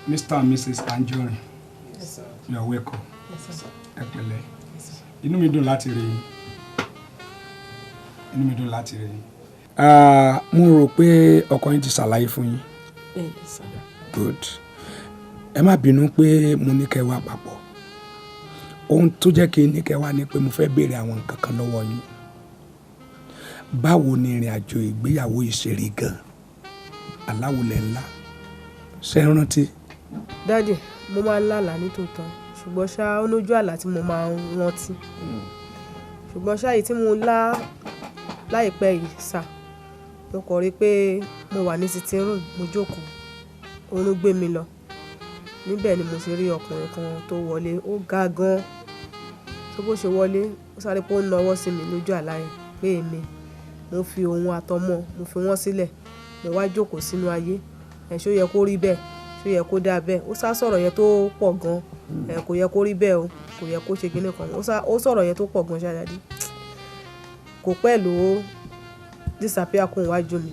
Mr. and Mrs. Anjorin. Yes, sir. You are welcome. Yes, sir. Ẹ pẹ̀lẹ́. Inú mi dùn láti rí yín. Inú mi dùn láti rí yín. Ah, mo rò pé ọkọ yín ti ṣàlàyé fún yín. Bẹ́ẹ̀ni sir. Good. Ẹ má bínú pé mo ní kẹ́ wá papọ̀. Ohun tó jẹ́ kí n ní kẹ́ wá ni pé mo fẹ́ béèrè àwọn nǹkan kan lọ́wọ́ yín. Báwo ni ìrìn àjò ìgbéyàwó yìí ṣe rí gan-an? Aláwòlẹ̀ ńlá. Ṣé ẹ rántí? Daddy, mo máa ń lálàá nítòótọ́, ṣùgbọ́n ṣá ó lójú àlá tí mo máa ń rántí. Ṣùgbọ́n ṣá èyí tí mo lá láìpẹ́ yìí sà, mo kàn rí pé mo wà ní sitting room, mo jókòó, oorun gbé mi lọ. Níbẹ̀ ni mo ṣe rí ọkùnrin kan tó wọlé, ó ga gan. Tó bó ṣe wọlé, ó sáré pé ó ń nawọ́ sí mi lójú àlá yẹn pé èmi, mo fi òun àtọmọ, mo fi wọ́n sílẹ̀, mo wá jókòó sínú ayé. Ẹ̀ ṣó yẹ kó rí bẹ́ẹ̀? Ṣó yẹ kó dáa bẹ́ẹ̀? Ó sá sọ̀rọ̀ yẹn tó pọ̀ gan. Ẹ̀ kò yẹ kó rí bẹ́ẹ̀ o, kò yẹ kó ṣe kíni kan. Ó sọ̀rọ̀ yẹn tó pọ̀ gan ṣá daddy. Kò pẹ́ ló disappear kúrò níwájú mi.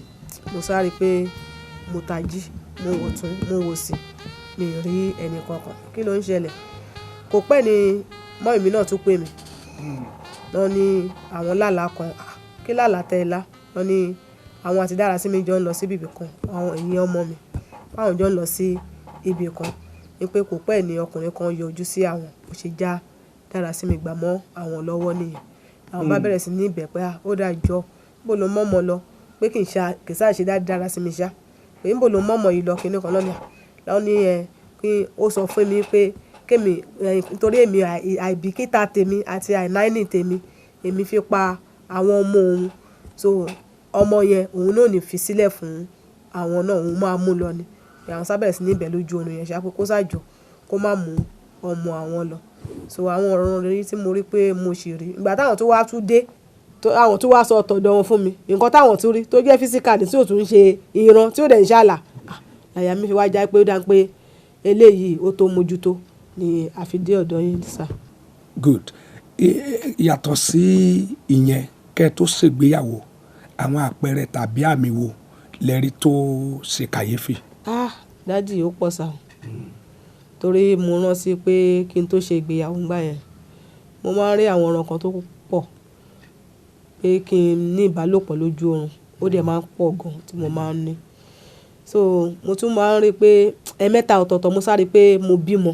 Mo sáré pé mo tají, mo wò tún, mo wò sí, mi ò rí ẹni kankan. Kí ló ń ṣẹlẹ̀? Kò pẹ́ ni mummy mi náà tún pè mí. Wọ́n ní àwọn lálàá kan. Ah, kí lálàá tẹ ẹ lá? Wọ́n ní àwọn àti Dárasími jọ ń lọ sí ibi kan. Àwọn ìyẹn ọmọ mi. Báwọn jọ ń lọ sí ibi kan. Ní pé kò pẹ́ ni ọkùnrin kan yọjú sí àwọn. Ó ṣe já Dárasími gbà mọ́ àwọn lọ́wọ́ nìyẹn. Àwọn bá bẹ̀rẹ̀ sí ní bẹ̀ pé, ah, ó dáa jọ. Níbo lo mọ́ ọmọ lọ? Pé kì í ṣe, kì í sá ṣe dá Dárasími ṣá. Pé níbo lo mọ́ ọmọ yìí lọ? Kíni kan lọ́ní. Lọ́ ní ẹ, kí ó sọ fún mi pé kémi, ẹ, nítorí èmi àìbìkítà tèmi àti àìnáìní tèmi, èmi fi pa àwọn ọmọ òun. So ọmọ yẹn òun náà ò ní fi sílẹ̀ fún àwọn náà, òun máa mú lọ ni. Àwọn sá bẹ̀rẹ̀ sí ní bẹ̀ lójú oorun yẹn ṣá pé kó sá jọ, kó má mú ọmọ àwọn lọ. So àwọn ọ̀rọ̀ rere tí mo rí pé mo sì rí. Ìgbà táwọn tó wá tún dé, àwọn tó wá sọ tọ̀dọ̀ wọn fún mi. Nǹkan táwọn tún rí tó jẹ́ physical tí ò tún ṣe ìran, tí ò dẹ̀ ń ṣàlà. Ah, làyà mi fi wá já pé ó dá pé eléyìí ó tó mójútó ni a fi dé ọ̀dọ̀ yín sir. Good. Yàtọ̀ sí ìyẹn, kẹ́ ẹ tó ṣègbéyàwó, àwọn àpẹẹrẹ tàbí àmì wo lẹ rí tó ṣe kàyéfì? Ah, daddy ó pọ̀ sá. Torí mo rántí pé kí n tó ṣe ìgbéyàwó nígbà yẹn, mo máa ń rí àwọn ọ̀ràn kan tó pọ̀ pé kí n ní ìbálòpọ̀ lójú oorun, ó dẹ̀ máa ń pọ̀ gan tí mo máa ń ní. So mo tún máa ń rí pé ẹ̀ẹ̀mẹ́ta ọ̀tọ̀ọ̀tọ̀ mo sáré pé mo bímọ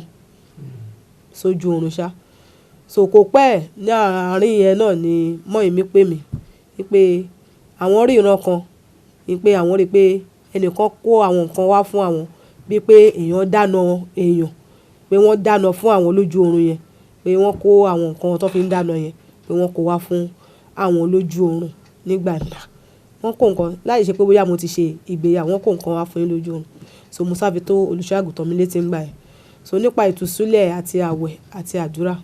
sójú oorun ṣá. So kò pẹ́ ní àárín yẹn náà ni mummy mi pè mí wípé àwọn rí ìran kan, wípé àwọn rí pé ẹnìkan kó àwọn nǹkan wá fún àwọn bí pé èèyàn dáná èèyàn, pé wọ́n dáná fún àwọn lójú oorun yẹn, pé wọ́n kó àwọn nǹkan tó fi ń dáná yẹn, pé wọ́n kó wá fún àwọn lójú oorun nígbà náà. Wọ́n kó nǹkan láì ṣe pé bóyá mo ti ṣe ìgbéyàwó, wọ́n kó nǹkan wá fún yín lójú oorun. So mo sá fi tó olùṣọ́-àgùntàn mi létí nígbà yẹn. So nípa ìtúsílẹ̀ àti àwẹ̀ àti àdúrà,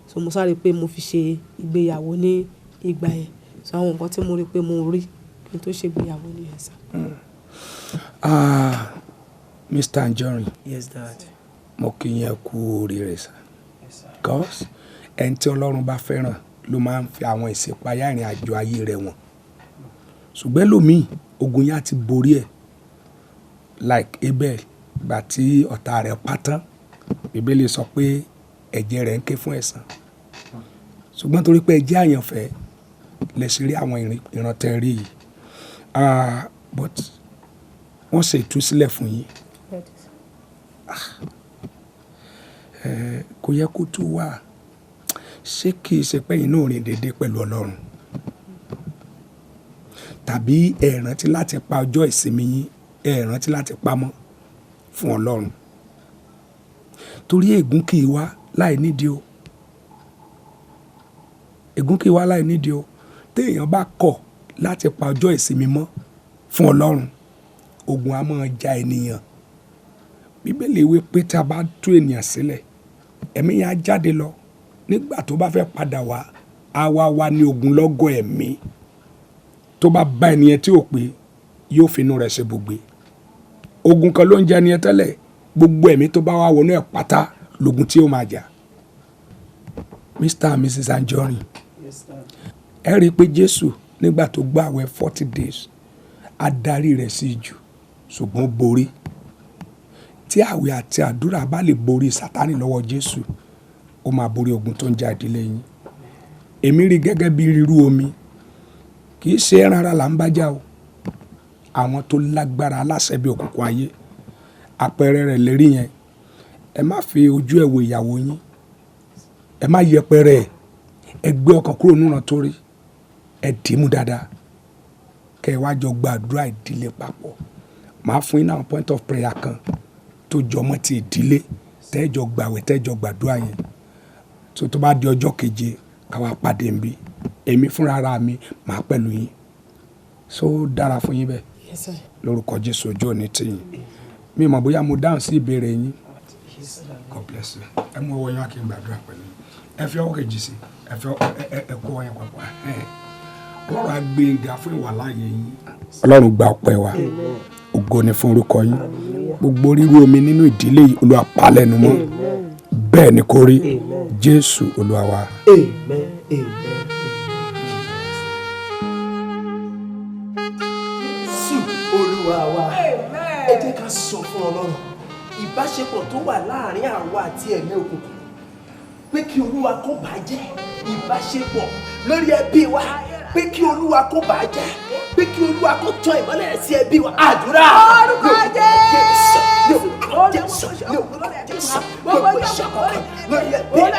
so mo sáré pé mo fi ṣe ìgbéyàwó ní ìgbà yẹn. So àwọn nǹkan tí mo rí pé mo rí kí n tó ṣe ìgbéyàwó nìyẹn sir. Ah, Mr. Anjorin. Yes, Dad. Mo kí yín ẹ kú oríire sir. Yes, sir. Because ẹni tí Ọlọ́run bá fẹ́ràn ló máa ń fi àwọn ìṣípayá ìrìn àjò ayé rẹ̀ wọ̀n. Ṣùgbọ́n ẹlòmíì, ogun yẹn á ti borí ẹ̀. Like Abel, ìgbà tí ọ̀tá rẹ̀ pa tán, Bíbélì sọ pé ẹ̀jẹ̀ rẹ̀ ń ké fún ẹ̀san. Ṣùgbọ́n torí pé ẹ jẹ́ àyànfẹ́, lẹ ṣe rí àwọn ìran tẹ́ rí yìí. Ah, but wọ́n ṣe ìtúsílẹ̀ fún yín. Kò yẹ kó tó wà. Ṣé kìí ṣe pé ẹ̀yin náà rìn déédéé pẹ̀lú Ọlọ́run? Tàbí ẹ rántí láti pa ọjọ́ ìsinmi yín, ẹ rántí láti pamọ́ fún Ọlọ́run? Torí ègún kì í wá láì nídìí o. Ègún kì í wá láì nídìí o. Téèyàn bá kọ̀ láti pa ọjọ́ ìsinmi mọ́ fún Ọlọ́run, ogun á máa ja ènìyàn. Bíbélì wí pé tí a bá tú ènìyàn sílẹ̀, ẹ̀mí yẹn á jáde lọ. Nígbà tó bá fẹ́ padà wá, á wá wá ní ogunlọ́gọ̀ ẹ̀mí. Tó bá bá ènìyàn tí ò pé, yóò finú rẹ̀ ṣe ibùgbé. Ogun kan ló ń jẹ ènìyàn tẹ́lẹ̀. Gbogbo ẹ̀mí tó bá wá wọnú ẹ̀ pátá lógun tí ó máa jà. Mr. and Mrs. Anjorin, ẹ rí i pé Jésù nígbà tó gbà àwẹ̀ 40 days, adarí rẹ̀ sí jù, ṣùgbọ́n ó borí. Tí àwẹ̀ àti àdúrà bá lè borí Sátánì lọ́wọ́ Jésù, ó máa borí ogun tó ń jà ìdílé yín. Èmi rí gẹ́gẹ́ bí rírú omi. Kì í ṣe ẹran ara là ń bá jà o. Àwọn tó lágbára aláṣẹ bí òkùnkùn ayé. Àpẹẹrẹ rẹ̀ lérí yẹn. Ẹ má fi ojú ẹ wo ìyàwó yín. Ẹ má yẹpẹrẹ ẹ. Ẹ gbé ọkàn kúrò nínú torí. Ẹ dìímú dáadáa. Kẹ́ ẹ wá jọ gbàdúrà ìdílé papọ̀. Màá fún yín ní àwọn point of prayer kan tó jọmọ́ ti ìdílé. Tẹ́ jọ gbàwẹ̀, tẹ́ jọ gbàdúrà yẹn. Tó bá di ọjọ́ keje, ká wá pàdé níbí. Èmi fúnra ara mi màá pẹ̀lú yín. So dára fún yín bẹ́ẹ̀. Yes, sir. Lórúkọ Jésù, ojú òní tì yín. Mi mọ̀ bóyá mo dáhùn sí ìbéèrè yín. God bless you. Ẹ mú ọwọ́ yín wá kí n gbàdúrà pẹ̀lú yín. Ẹ fi ọwọ́ kejì sí. Ẹ fi ẹ kó ọwọ́ yẹn papọ̀. Ọlọ́run á gbé yín ga fún ìwàláàyè yín. Ọlọ́run gba ọpẹ́ wa. Ògo ni fún orúkọ yín. Gbogbo rírú omi nínú ìdílé yìí, Olúwa pa lẹ́nu mọ́. Bẹ́ẹ̀ ni kó rí. Jésù Olúwa wa. Amen. Amen. Jésù Olúwa wa. Ẹ jẹ́ ká sọ fún Ọlọ́run ìbáṣepọ̀ tó wà láàrin àwa àti ẹ̀mí òkùnkùn, pé kí Olúwa kó bàjẹ́ ìbáṣepọ̀ lórí ẹbí wa, pé kí Olúwa kó bàjẹ́, pé kí Olúwa kó tàn ìmọ́lẹ̀ sí ẹbí wa. Àdúrà. Orúkọ Jésù, Jésù, Jésù, gbogbo ìṣàkóso lórí ẹbí wa,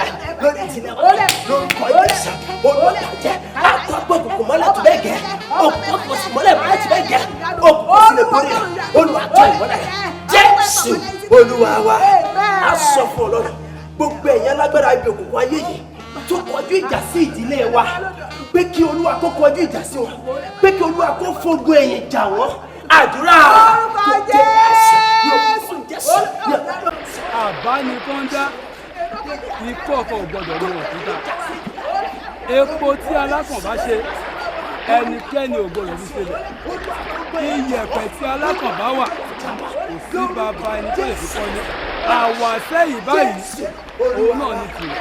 lórí ìdílé wa, lórúkọ Jésù, Olúwa bàjẹ́. Àpapọ̀ òkùnkùn mọ́lẹ̀ tó bẹ́ẹ̀ gẹ́, òkùnkùn sì mọ́lẹ̀ mọ́lẹ̀ tó bẹ́ẹ̀ gẹ́, òkùnkùn sì lè borí rẹ̀. Olúwa tàn ìmọ́lẹ̀. Jésù Olúwa wa. A sọ fún Ọlọ́run, gbogbo ẹ̀yin alágbára ibi òkùnkùn ayé yìí tó kọjú ìjà sí ìdílé wa, pé kí Olúwa kó kọjú ìjà sí wọn, pé kí Olúwa kó fogun ẹ̀yìn jà wọ́n. Àdúrà. Jésù. Àbánikọ́ńdá ikú ọkọ̀ ò gbọ́dọ̀ ní òkúta. Epo tí alákàn bá ṣe, ẹnikẹ́ni ò gbọ́dọ̀ fi ṣẹlẹ̀. Iyẹ̀pẹ̀ tí alákàn bá wà, kò sí bàbá ẹni tó lè fi kọ́lé. Àwàsẹ́yìn báyìí òun náà ní tìrẹ.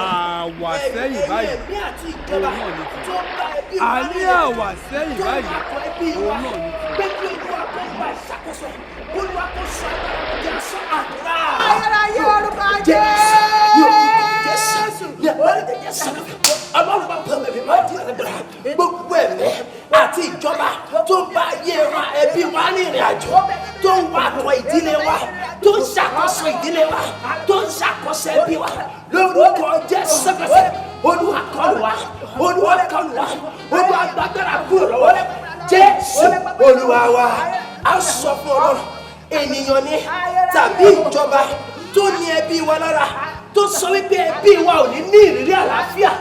Àwàsẹ́yìn báyìí òun náà ní tìrẹ. Àní àwàsẹ́yìn báyìí òun náà ní tìrẹ. Ayérayé, orúkọ Jésù. Gbogbo ẹ̀mí àti ìjọba tó ń bá ayé wa, ẹbí wa ní ìrìn àjò, tó ń wakọ̀ ìdílé wa, tó ń ṣàkóso ìdílé wa, tó ń ṣàkóso ẹbí wa, lórúkọ Jésù Kristi, Olúwa kọlù wa, Olúwa kọlù wa, Olúwa gbàgbára kúrò lọ́wọ́. Jésù Olúwa wa. A sọ fún Ọlọ́run, ènìyàn ni tàbí ìjọba tó ní ẹbí wa lára, tó sọ wípé ẹbí wa ò ní ní ìrírí àlàáfíà,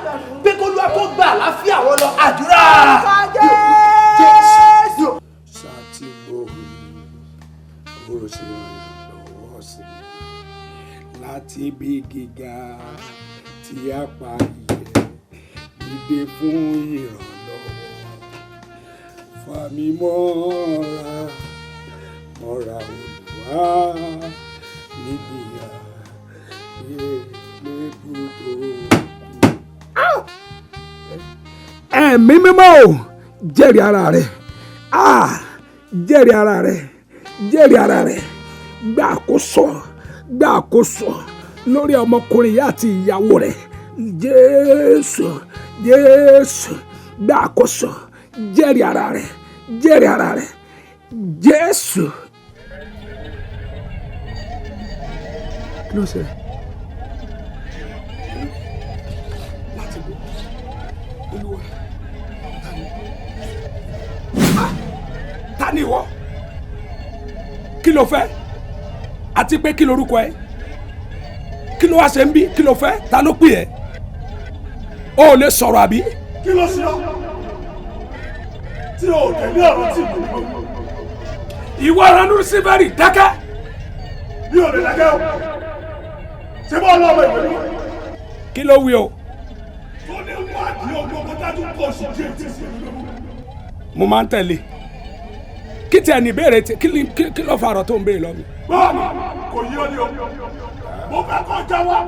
pé kó Olúwa kó gba àlàáfíà wọn lọ. Àdúrà. Jésù. Ṣáàtì gbòòrò kúrò sí lọ́wọ́ sí láti ibi gíga tí a pa ìyẹ́ dìde fún ìrànlọ́wọ́, fàmí mọ́ra mọ́ra, Olúwa, níbi àgbélébùú tó kú. Ẹ̀mí mímọ́ o, jẹ́rìí ara rẹ̀. Ah, jẹ́rìí ara rẹ̀, jẹ́rìí ara rẹ̀. Gba àkóso, gba àkóso lórí ọmọkùnrin yìí àti ìyàwó rẹ̀. Jésù, Jésù, gba àkóso, jẹ́rìí ara rẹ̀, jẹ́rìí ara rẹ̀, Jésù. Kí ló ṣe? Láti bọ̀, Olúwa, ta ni? Ah! Ta ni ìwọ? Kí ló fẹ́? Àti pé kí lorúkọ ẹ? Kí ló wá ṣe ń bí? Kí ló fẹ́? Ta ló pè ẹ́? O ò lè sọ̀rọ̀ àbí? Kí ló ṣe ọ́ tí o ò tẹ̀lé ọ̀rọ̀ tí ìlú gbọ́? Ìwọ ara Lúsífẹ́rì, dákẹ́. Mi ò lè dákẹ́ o. Ṣé bọ́ ọlọ́mọ ìwé mi? Kí ló wí o? Tó ní wádìí ogun kó dájú kó sì jẹ́ ètí sí ìlú. Mo máa ń tẹ̀lé. Kí tiẹ̀ ní ìbéèrè tí kí ló fa ọ̀rọ̀ tó ń béèrè lọ mi? Bọ́ọ̀lù kò yí ọ ní o. Mo fẹ́ kó jáwọ́.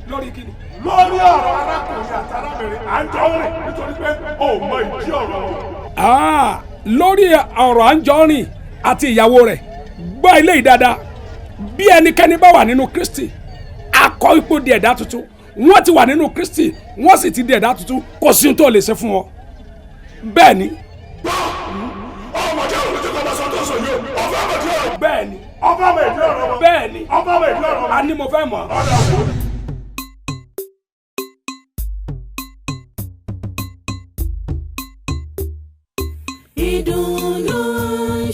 Lórí kí ni? Lórí ọ̀rọ̀ arákùnrin àti arábìnrin à ń jọ rìn nítorí pé o ò mọ ìdí ọ̀rọ̀ wọn. Ah, lórí ọ̀rọ̀ Anjọ́rìn àti ìyàwó rẹ̀, gbọ́ ilé yìí dáadáa. Bí ẹnikẹ́ni bá wà nínú Kristi, akọ ipò di ẹ̀dá tuntun. Wọ́n ti wà nínú Kristi, wọ́n sì ti di ẹ̀dá tuntun. Kò sí ohun tó lè ṣe fún wọn. Bẹ́ẹ̀ ni. Ọmọdé òun ti kọ́ bá sọ tó sọ yìí o. Ọfẹ́ ọmọdé ọ̀rọ̀. Bẹ́ẹ̀ ni. Ọfẹ́ ọmọ ìdí ọ̀rọ̀ wọn. Bẹ́ẹ̀ ni. Ọfẹ́ ọmọ ìdí ọ̀rọ̀ wọn. A ní mo fẹ́ mọ̀. Ọ̀dà òkú. Ìdùnnú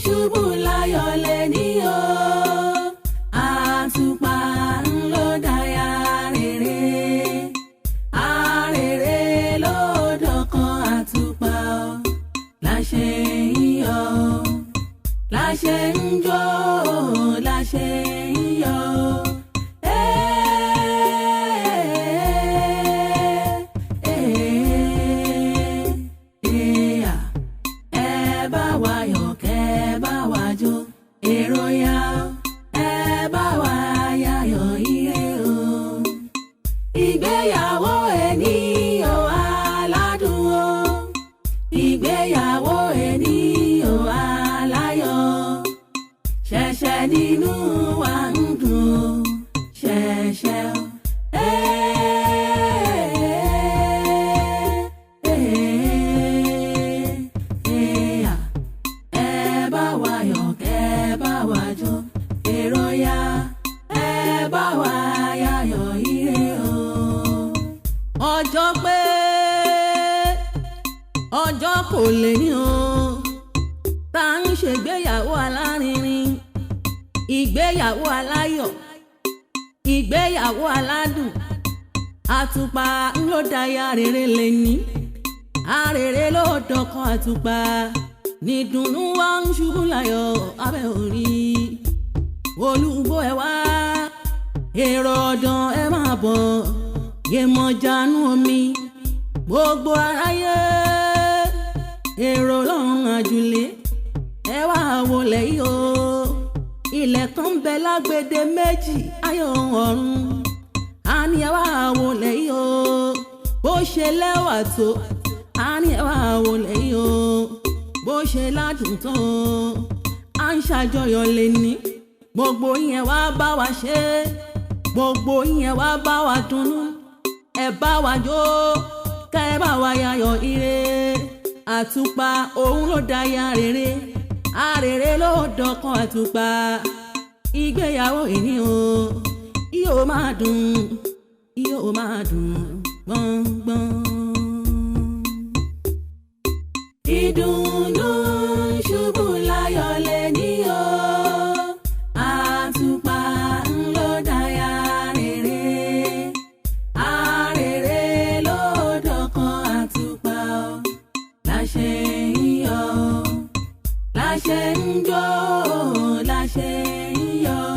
ṣubú láyọ̀ lẹ́ni o, àtùpà ńlọ dáyà rere, àrèrè ló dọ̀kan àtùpà o, láṣẹ ń yọ̀, láṣẹ ń jó, láṣẹ ń yọ̀. Ẹ bá wa yọ̀, kẹ́ bá wa jó, èrò yá, ẹ bá wa yayọ̀ ire o. Ìgbéyàwó ẹni ò aládùn o, ìgbéyàwó ẹni ò aláyọ̀, ṣẹ̀ṣẹ̀ nínú wa ń dùn o, ṣẹ̀ṣẹ̀ o. Ẹ bá wa yọ̀, kẹ́ bá wa jó, èrò yá, ẹ bá wa yayọ̀ ire o. Ọjọ́ pé ọjọ́ kò lè ní o, tá ń ṣègbéyàwó alárinrin, ìgbéyàwó aláyọ̀, ìgbéyàwó aládùn. Àtùpà ńlọ daya rere lè ní, àrèrè ló dọkọ àtùpà, nídùnnú wa ń ṣubú láyọ̀ abẹ́ orí. Olúgbó ẹ wá, èrò ọ̀dàn ẹ máa bọ̀, yèmọ̀jánú omi, gbogbo aráyé, èrò lọ́run àjùlé, ẹ wá wọlé yìí o. Ilẹ̀ kan ń bẹ lágbede méjì ayọ̀ ọ̀run, a ní ẹ wá wọlé yìí o. Bó ṣe lẹ́wà tó, a ní ẹ wá wọlé yìí o. Bó ṣe ládùn tó, à ń ṣàjọyọ̀ lẹ́ni. Gbogbo yẹn wá bá wa ṣe, gbogbo yẹn wá bá wa dunnú, ẹ bá wa jó, ká ẹ bá wa yayọ̀ ire. Àtùpà òun ló daya rere, àrèrè ló dọkàn àtùpà. Ìgbéyàwó ìní o, yóò máa dùn, yóò máa dùn gbọ̀ngbọ̀n. Ìdùnnú ṣubú láyọ̀ lẹ́ni o, àtùpà ńlọ daya rere, àrèrè ló dọ̀kan àtùpà o, láṣẹ ń yọ̀, láṣẹ ń jó, láṣẹ ń yọ̀.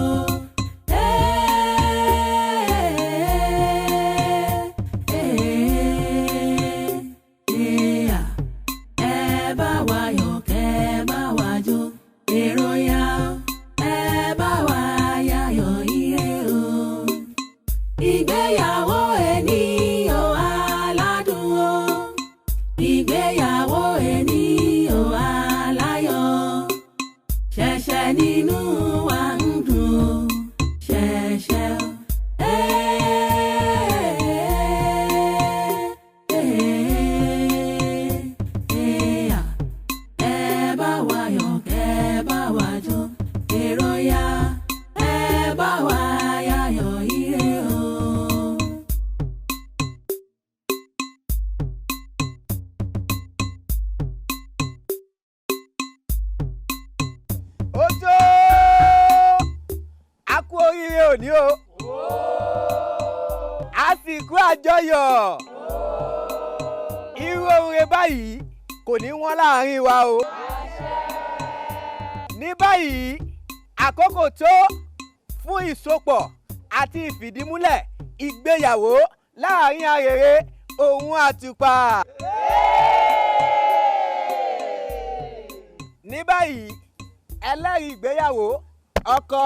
Ẹ bá wa yọ̀. òní o. A sì kú àjọyọ̀. Irú oore báyìí kò ní wọ́n láàrin wa o. Ní báyìí, àkókò tó fún ìsopọ̀ àti ìfìdímúlẹ̀ ìgbéyàwó láàrin Arèrè òun Àtùpà. Ní báyìí, ẹlẹ́rìí ìgbéyàwó ọkọ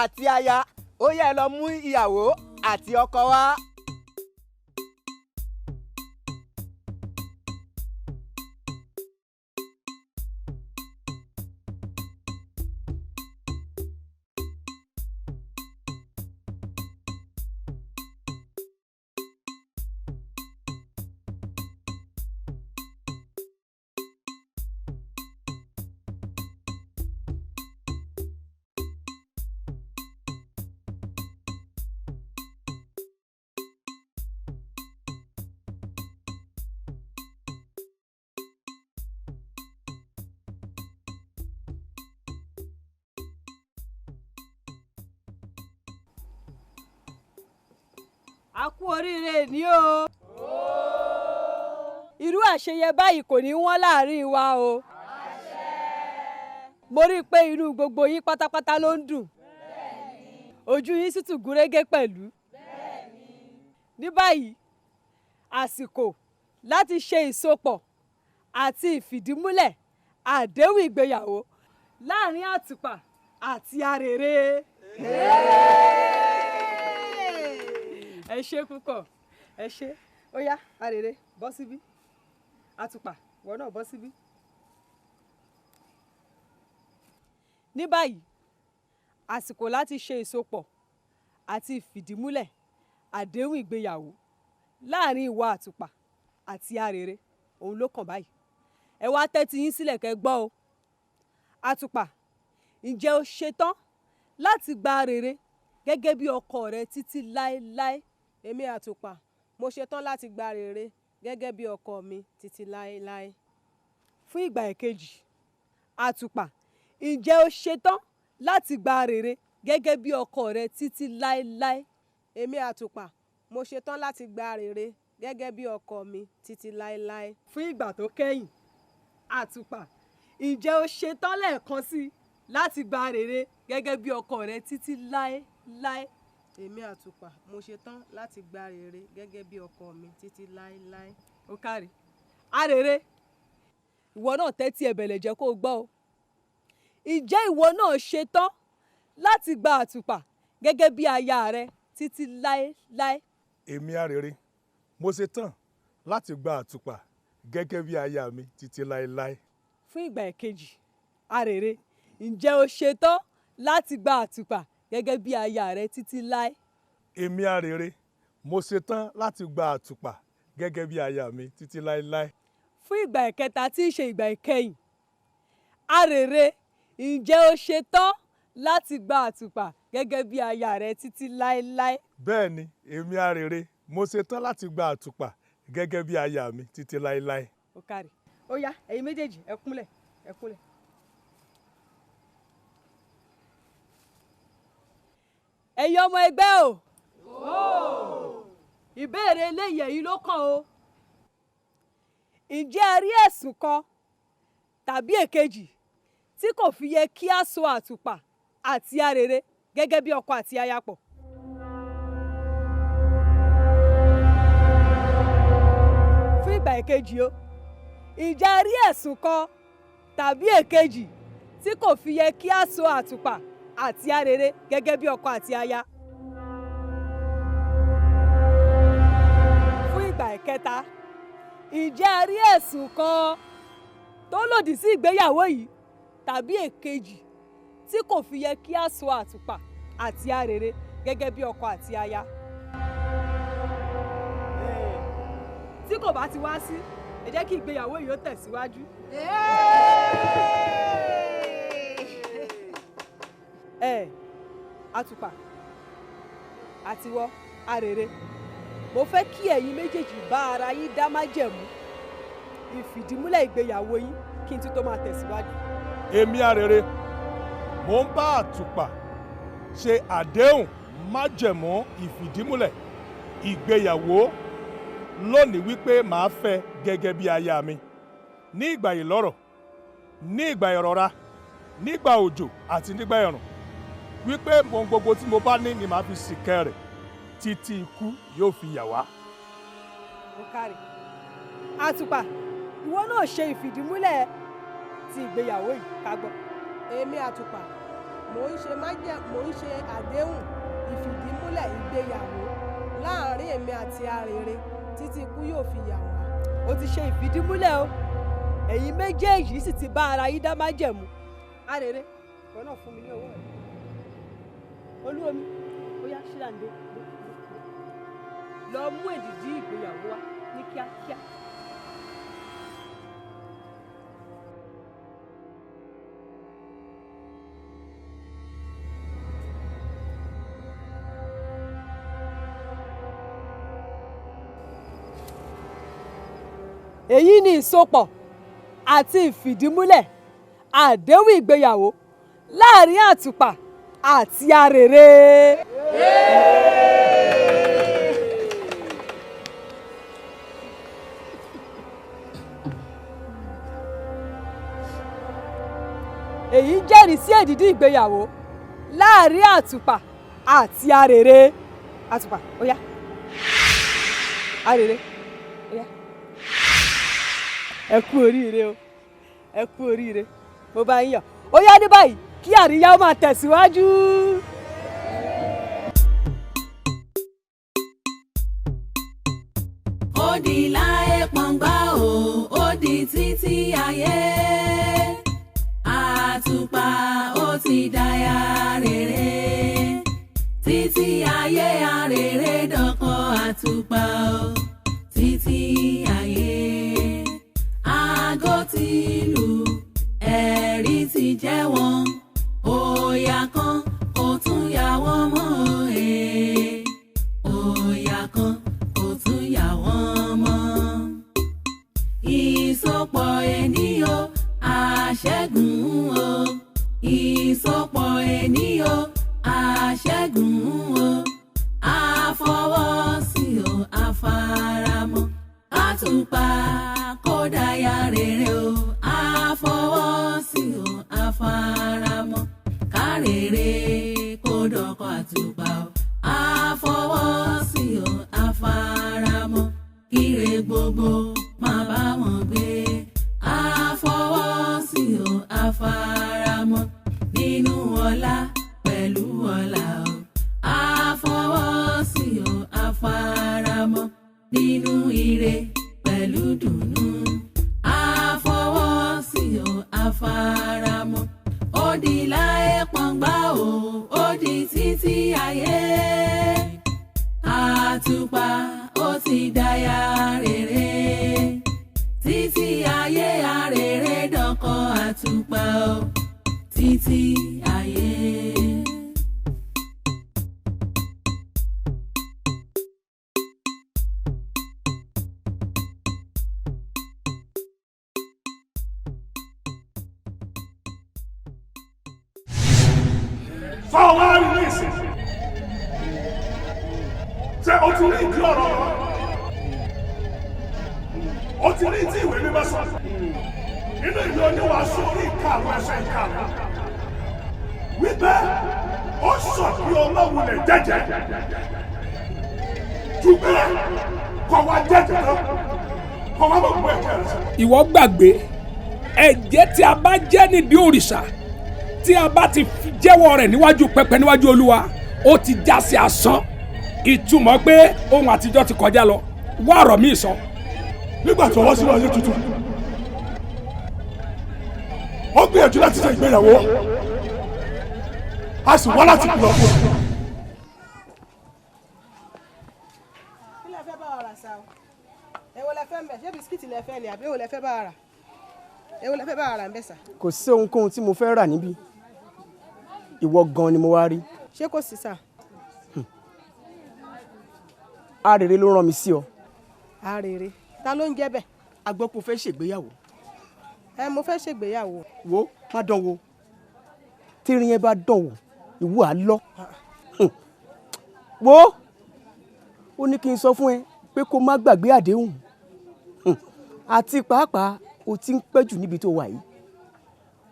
àti aya, ó yá, ẹ lọ mú ìyàwó àti ọkọ wá. A kú oríire ní o. Irú àṣeyẹ báyìí kò ní wọ́n láàrin wa o. Mo rí i pé inú gbogbo yín pátápátá ló ń dùn, ojú yín sì tún gúnrégé pẹ̀lú. Ní báyìí, àsìkò láti ṣe ìsopọ̀ àti ìfìdímúlẹ̀ àdéhùn ìgbéyàwó láàrin Àtùpà àti Arèrè. Ẹ ṣé púpọ̀, ẹ ṣé. Ó yá, Arèrè, bọ́ síbí. Àtùpà, ìwọ náà bọ́ síbí. Ní báyìí, àsìkò láti ṣe ìsopọ̀ àti ìfìdímúlẹ̀ àdéhùn ìgbéyàwó láàrin ìwọ Àtùpà àti Arèrè òun ló kàn báyìí. Ẹ wá tẹ́tí yín sílẹ̀ kẹ́ gbọ́ o. Àtùpà, ǹjẹ́ o ṣetán láti gba Arèrè gẹ́gẹ́ bí ọkọ rẹ títí láéláé? Èmi Àtùpà, mo ṣetán láti gba Arèrè gẹ́gẹ́ bí ọkọ mi títí láéláé. Fún ìgbà ìkejì, Àtùpà, ǹjẹ́ o ṣetán láti gba Arèrè gẹ́gẹ́ bí ọkọ rẹ títí láéláé? Èmi Àtùpà, mo ṣetán láti gba Arèrè gẹ́gẹ́ bí ọkọ mi títí láéláé. Fún ìgbà tó kẹ́yìn, Àtùpà, ǹjẹ́ o ṣetán lẹ́ẹ̀kan sí i láti gba Arèrè gẹ́gẹ́ bí ọkọ rẹ títí láéláé? Èmi Àtùpà, mo ṣetán láti gba Arèrè gẹ́gẹ́ bí ọkọ mi títí láéláé. Ó káre. Arèrè, ìwọ náà tẹ́tí ẹ bẹ̀lẹ̀ jẹ́ kó o gbọ́ o. Ǹjẹ́ ìwọ náà ṣetán láti gba Àtùpà gẹ́gẹ́ bí aya rẹ títí láéláé? Èmi Arèrè, mo ṣetán láti gba Àtùpà gẹ́gẹ́ bí aya mi títí láéláé. Fún ìgbà ìkejì, Arèrè, ǹjẹ́ o ṣetán láti gba Àtùpà gẹ́gẹ́ bí aya rẹ títí láé? Èmi Arèrè, mo ṣetán láti gba Àtùpà gẹ́gẹ́ bí aya mi títí láéláé. Fún ìgbà ìkẹta tí í ṣe ìgbà ìkẹyìn, Arèrè, ǹjẹ́ o ṣetán láti gba Àtùpà gẹ́gẹ́ bí aya rẹ títí láéláé? Bẹ́ẹ̀ ni, èmi Arèrè, mo ṣetán láti gba Àtùpà gẹ́gẹ́ bí aya mi títí láéláé. Ó káre. Ó yá, ẹ̀yin méjèèjì, ẹ kúnlẹ̀, ẹ kúnlẹ̀. Ẹ̀yin ọmọ ẹgbẹ́ o, ìbéèrè eléyìí ẹ̀yin ló kàn o. Ǹjẹ́ ẹ rí ẹ̀sùn kan tàbí èkejì tí kò fi yẹ kí á so Àtùpà àti Arèrè gẹ́gẹ́ bí ọkọ àti aya pọ̀? Fún ìgbà ìkejì o, ǹjẹ́ ẹ rí ẹ̀sùn kan tàbí èkejì tí kò fi yẹ kí á so Àtùpà àti Arèrè gẹ́gẹ́ bí ọkọ àti aya? Fún ìgbà ìkẹta, ǹjẹ́ ẹ rí ẹ̀sùn kan tó lòdì sí ìgbéyàwó yìí tàbí èkejì tí kò fi yẹ kí á so Àtùpà àti Arèrè gẹ́gẹ́ bí ọkọ àti aya? Tí kò bá ti wá sí, ẹ jẹ́ kí ìgbéyàwó yìí ó tẹ̀síwájú. Ẹ Àtùpà àtiwọ́ Arèrè, mo fẹ́ kí ẹ̀yin méjèèjì bá ara yín dá májẹ̀mú ìfìdímúlẹ̀ ìgbéyàwó yín kí n tún tó máa tẹ̀síwájú. Èmi Arèrè, mò ń bá Àtùpà ṣe àdéhùn májẹ̀mú ìfìdímúlẹ̀ ìgbéyàwó lónìí wípé màá fẹ́ gẹ́gẹ́ bí aya mi ní ìgbà ìlọ́rọ̀, ní ìgbà ìrọ̀ra, nígbà òjò àti nígbà ẹ̀rùn, wípé ohun gbogbo tí mo bá ní ni màá fi ṣìkẹ́ rẹ̀ títí ikú yóò fi yà wá. Ó káre. Àtùpà, ìwọ náà ṣe ìfìdímúlẹ̀ ti ìgbéyàwó yìí ká gbọ́. Èmi Àtùpà, mò ń ṣe mò ń ṣe àdéhùn ìfìdímúlẹ̀ ìgbéyàwó láàárín èmi àti Arére títí ikú yóò fi yà wá. Ó ti ṣe ìfìdímúlẹ̀ o, ẹ̀yin méjèèjì sì ti bá ara yín dá májẹ̀mú. Arére, ìwọ náà fún mi ní ọwọ́ rẹ. Olúomi, ó yá ṣílàǹdé lọ mú èdìdí ìgbéyàwó wá ní kíákíá. Èyí ni ìsopọ̀ àti ìfìdímúlẹ̀ àdéhùn ìgbéyàwó láàrin Àtùpà àti Arére. Èyí ń jẹ́rìí sí èdìdí ìgbéyàwó láàrin Àtùpà àti Arére. Àtùpà, ó yá. Arére, ó yá. Ẹ kú oríire o, ẹ kú oríire, mo bá yín yọ̀. Ó yá ní báyìí kí àríyá ó máa tẹ̀síwájú. Ó di láé pọ́ngbá o, ó di títí ayé. Àtùpà ó ti dáyà rere. Títí ayé arére dọ́kọ àtùpà o, títí ayé. Aago ti lù, ẹ̀rí ti jẹ́ wọn. Òòyà kan kò tún yà wọ́n mọ́ e. Òòyà kan kò tún yà wọ́n mọ́. Ìsopọ̀ ẹni o, àṣẹ́gun o. Ìsopọ̀ ẹni o, àṣẹ́gun o. Àfọwọ́sí o, àfaramọ́. Àtùpà kó dáyà rere o. Àfọwọ́sí o, àfaramọ́. Kárèrè kó dọkọ àtùpà o. Àfọwọ́sí o, àfaramọ́. Kíre gbogbo máa bá wọn gbé. Àfọwọ́sí o, àfaramọ́. Nínú ọlá pẹ̀lú ọlá o. Àfọwọ́sí o, àfaramọ́. Nínú ire pẹ̀lú dùnnú. Àfọwọ́sí o, àfaramọ́. Ó di láé pọ́ngbá o, ó di títí ayé. Àtùpà ó ti dáyà rere. Títí ayé arére dọ́kọ àtùpà o, títí ayé. Fáwọn wá rí ní ìsìn. Ṣé o ti rí ìdí ọ̀rọ̀ wọn? O ti rí tí ìwé mímọ́ sọ. Nínú ìwé oníwàásù orí ìkarùn-ún ẹsẹ̀ ìkarùn-ún. Wípé ó sọ kí ọlọ́run lè jẹ́jẹ́. Ju pé kọ̀ wá jẹ́jẹ́ tán, kọ̀ wá mọ̀ pé ẹ̀jẹ̀ rẹ̀ sọ. Ìwọ gbàgbé ẹ̀jẹ̀ tí a bá jẹ́ nídìí òrìṣà tí a bá ti jẹ́wọ́ rẹ̀ níwájú pẹpẹ níwájú Olúwa, ó ti já sí asán. Ìtumọ̀ pé ohun àtijọ́ ti kọjá lọ, wá ọ̀rọ̀ míì sọ. Nígbà tí wọ́n sínú ayé tuntun, ó gbìyànjú láti ṣe ìgbéyàwó, a sì wá láti kìlọ̀ fún un. Kí lẹ fẹ́ bá wa rà sá o? Èwo lẹ fẹ́ ń bẹ̀? Ṣé bisikíìtì lẹ fẹ́ ni àbí èwo lẹ fẹ́ bá wa rà? Èwo lẹ fẹ́ bá wa rà ń bẹ̀ sà? Kò sí ohunkóhun tí mo fẹ́ rà níbí. Ìwọ gan ni mo wá rí. Ṣé kò sí sà? Arére ló rán mi sí ọ. Arére, ta ló ń jẹ́ bẹ́ẹ̀? A gbọ́ pé o fẹ́ ṣègbéyàwó. Ẹ, mo fẹ́ ṣègbéyàwó. Wo, má dán wò. Tírin yẹn bá dán wò, ìwọ á lọ. Wo, ó ní kí n sọ fún ẹ pé kó má gbàgbé àdéhùn. Àti pàápàá o ti ń pẹ́ jù níbi tó wà yìí.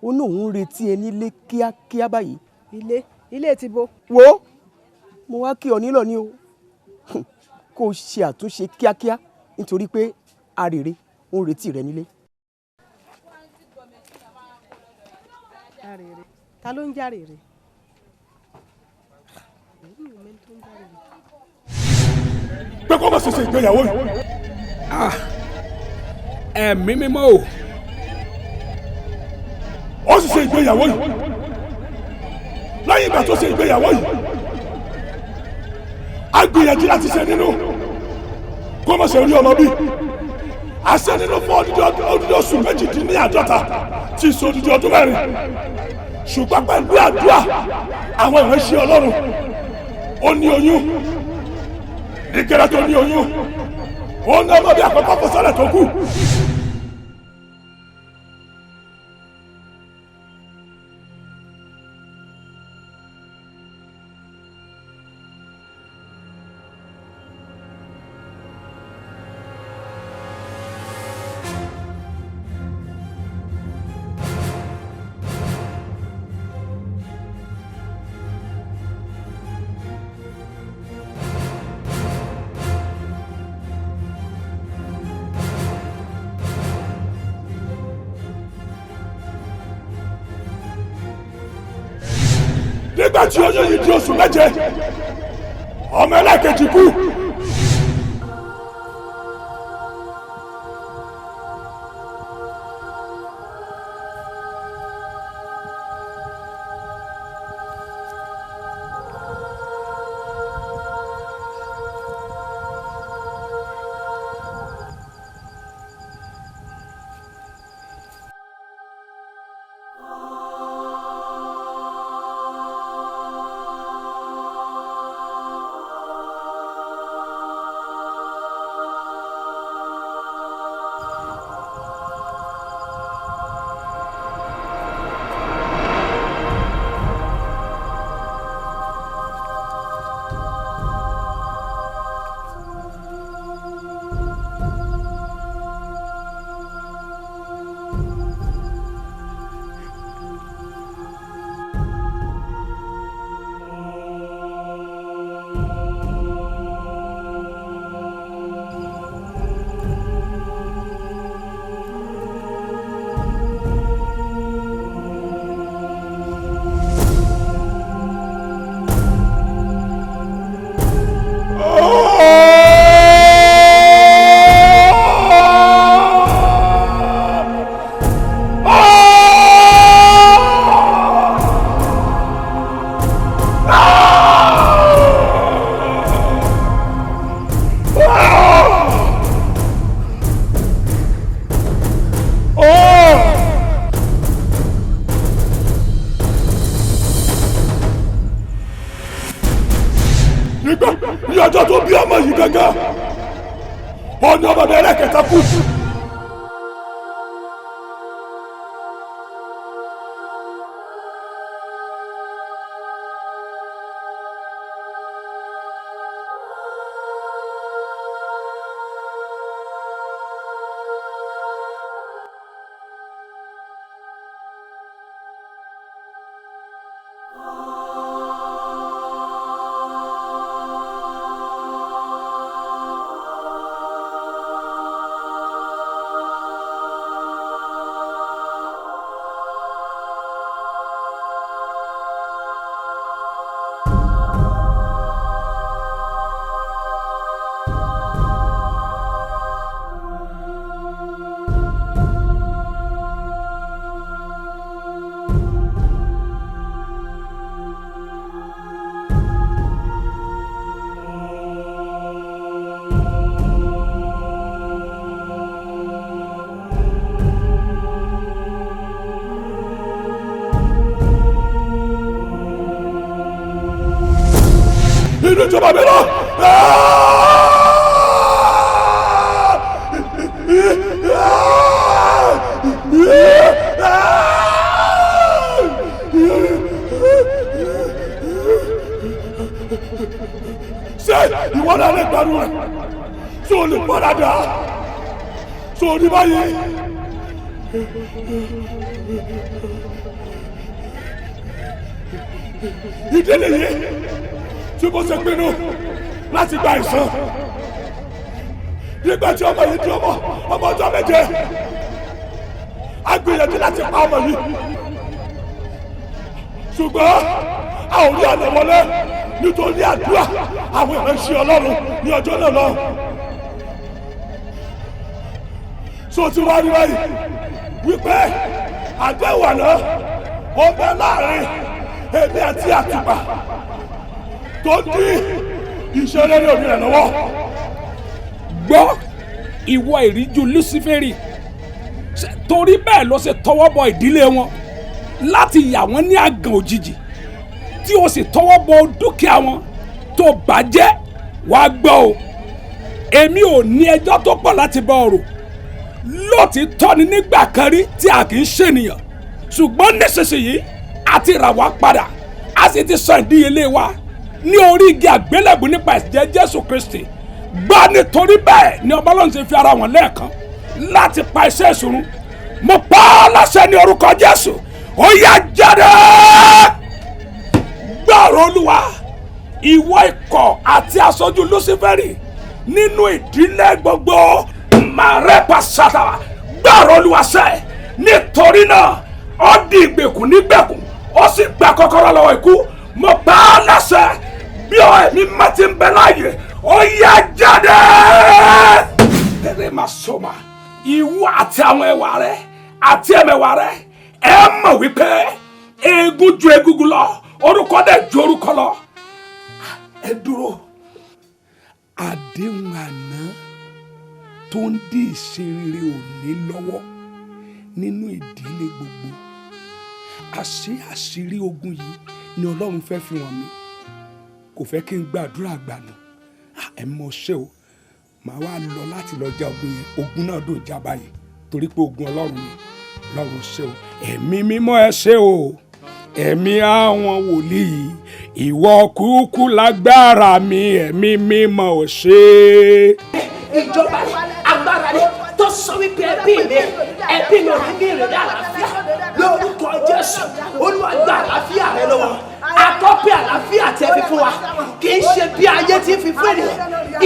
Ó ní òun ń retí ẹ nílé kíákíá báyìí. Ilé? Ilé ti bo? Wo, mo wá kí ọ nílọ̀ ni o. Kó o ṣe àtúnṣe kíákíá nítorí pé arèrè ó ń retí rẹ nílé. Arèrè? Ta ló ń járèrè? Mi ò mẹ́ni tó ń járèrè. Pé kó má ṣe ṣe ìgbéyàwó yìí. Ah, ẹ̀mí mímọ́ o. Ó sì ṣe ìgbéyàwó yìí. Lẹ́yìn ìgbà tó ṣe ìgbéyàwó yìí, a gbìyànjú láti ṣe nínú kó má ṣe rí ọmọ bí. A ṣe nínú fún odidi oṣù 48 tí í ṣe odidi ọdún 4. Ṣùgbọ́n pẹ̀lú àdúrà àwọn ìránṣẹ́ Ọlọ́run, ó ní oyún. Ní kéré tó ní oyún, ó ní ọmọ bí àkọ́kọ́ fò sálẹ̀ tó kù. Nígbà tí oyún yìí di oṣù 7, ọmọ ẹlẹ́kejì kú. Nígbà ní ọjọ́ tó bí ọmọ yìí gángan, ọ̀nà ọmọ mi ẹlẹ́kẹta kú. Inú ìjọba mi lọ. Ṣé ìwọ náà lè gbàdúrà rẹ̀? Ṣé o lè padà? Ṣé o ní báyìí? Ìdílé yìí tí mo ṣe pinnu láti gba ìsan nígbà tí ọmọ yìí di ọmọ ọjọ́ méje, a gbìyànjú láti pa ọmọ yìí, ṣùgbọ́n a ò rí ọ̀nà wọlé nítorí àdúrà àwọn ìránṣẹ́ Ọlọ́run ní ọjọ́ náà lọ. So ti wá rí báyìí wípé àdéhùn àná ó bẹ láàrin èmi àti àtùpà tó dín ìṣeré ní òbí rẹ̀ lọ́wọ́. Gbọ́, ìwọ ìríjú Luciferi, torí bẹ́ẹ̀ ló ṣe tọwọ́ bọ ìdílé wọn láti yà wọ́n ní àgàn òjijì, tí o sì tọwọ́ bọ dúkìá wọn tó bàjẹ́. Wàá gbọ́ o, èmi ò ní ẹjọ́ tó pọ̀ láti bá ọ rò. Lóòtítọ́ ni nígbà kan rí tí a kì í ṣènìyàn, ṣùgbọ́n nísinsìnyí a ti rà wá padà, a sì ti san ìdíyelé wa ní orí igi àgbélébùú nípa ẹ̀jẹ̀ Jésù Kristi. Gbọ́, nítorí bẹ́ẹ̀ ni ọba Ọlọ́run ṣe fi ara wọn lẹ́ẹ̀kan láti pa iṣẹ́ ìṣòro. Mo pa á láṣẹ ní orúkọ Jésù, ó yá jáde. Gbọ́rọ̀ Olúwa, ìwọ ikọ̀ àti aṣojú Luciferi nínú ìdílé gbogbo màrẹ́pà sátàwà, gbọ́rọ̀ Olúwa sẹ́. Nítorí náà ó di ìgbèkùn nígbèkùn, ó sì gba kọ́kọ́rọ́ lọ́wọ́ ikú. Mo pa á láṣẹ bí ọ ẹ̀mí má ti ń bẹ láàyè, ó yá jáde. Tẹ́lẹ̀ máa sọ ma, ìwọ àti àwọn ẹwà rẹ àti ẹ̀mẹ̀wà rẹ, ẹ mọ̀ wípé eégún ju egungun lọ, orúkọ dẹ̀ ju orúkọ lọ. Ẹ dúró. Àdéhùn àná tó ń dí ìṣerere òní lọ́wọ́ nínú ìdílé gbogbo, àṣé àṣírí ogun yìí ni Ọlọ́run fẹ́ fi hàn mí. Kò fẹ́ kí n gbàdúrà gbànú. Ẹ mọ̀ ṣe o, màá wá lọ láti lọ ja ogun yẹn. Ogun náà dùn já báyìí torí pé ogun Ọlọ́run ni. Ọlọ́run ṣe o, ẹ̀mí mímọ́ ẹ ṣe o, ẹ̀mí àwọn wòlíì, ìwọ kúkú lágbára mi, ẹ̀mí mímọ́ ò ṣe. Ìjọba agbára ni tó sọ wípé ẹbí mi ò ní ní ìrèlè àlàáfíà lórúkọ Jésù. Olúwa gba àlàáfíà rẹ lọ́wọ́. Akọ́pẹ́ àlàáfíà tí ẹ fi fún wa kì í ṣe bí ayé ti fi fún ènìyàn.